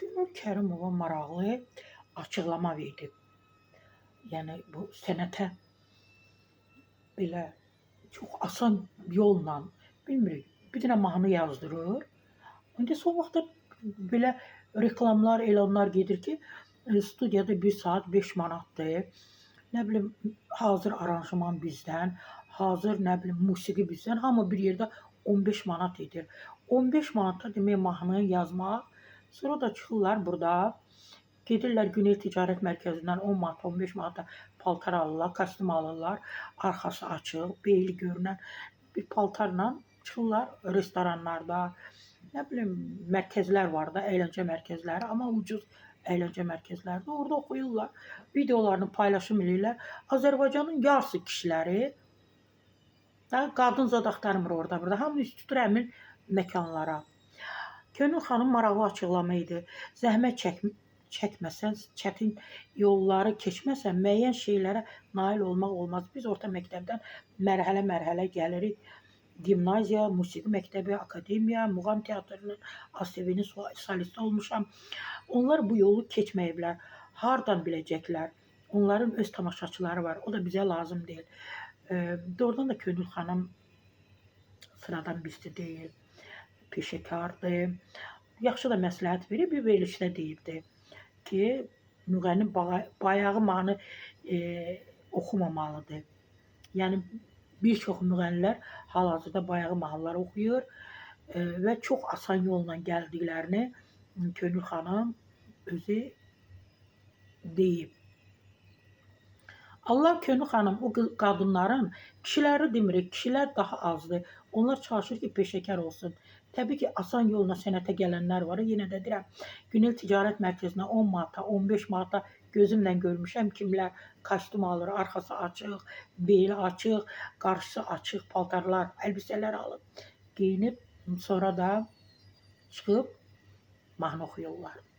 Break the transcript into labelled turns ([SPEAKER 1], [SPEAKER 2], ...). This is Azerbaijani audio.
[SPEAKER 1] Könül Kərimova maraqlı açıqlama verdi. Yəni bu sənətə belə çox asan yolla, bilmirik, bir dənə mahnı yazdırır. İndi son vaxtda belə reklamlar, elanlar gedir ki, studiyada 1 saat 5 manatdır. Nə bilim, hazır aranjman bizdən, hazır nə bilim musiqi bizdən, hamı bir yerdə 15 manat edir. 15 manata demək mahnı yazmaq. Sonra da çıxırlar burada, gedirlər Günel Ticarət Mərkəzindən 10 manata, 15 manata paltar alırlar, kostyum alırlar. Arxası açıq, beli görünən bir paltarla çıxırlar restoranlarda, nə bilim mərkəzlər var da, əyləncə mərkəzləri, amma ucuz əyləncə mərkəzlərdə orada oxuyurlar. Videolarını paylaşım eləyirlər. Azərbaycanın yarısı kişiləri da qadın zad axtarmır orada burada. Hamı üst tutur həmin məkanlara. Könül xanım maraqlı açıqlama idi. Zəhmət çəkməsən, çətin yolları keçməsən müəyyən şeylərə nail olmaq olmaz. Biz orta məktəbdən mərhələ-mərhələ gəlirik. Gimnaziya, musiqi məktəbi, akademiya, muğam teatrının ASV-nin solisti olmuşam. Onlar bu yolu keçməyiblər. Hardan biləcəklər? Onların öz tamaşaçıları var. O da bizə lazım deyil. Doğrudan da Könül xanım sıradan birisi deyil. Peşəkardır. Yaxşı da məsləhət verib, bir verilişdə deyibdi ki, müğənni bayağı mahnı oxumamalıdır. Yəni bir çox müğənnilər hal-hazırda bayağı mahnılar oxuyur və çox asan yolla gəldiklərini Könül xanım özü deyib. Allah Könül xanım o qadınların, kişiləri demirik, kişilər daha azdır. Onlar çalışır ki, peşəkar olsun. Təbii ki, asan yolla sənətə gələnlər var. Yenə də deyirəm, Günel Ticarət Mərkəzinə 10 manata, 15 manata gözümlə görmüşəm kimlər kostyum alır, arxası açıq, beli açıq, qarşısı açıq paltarlar, əlbisələr alıb, geyinib, sonra da çıxıb mahnı oxuyurlar.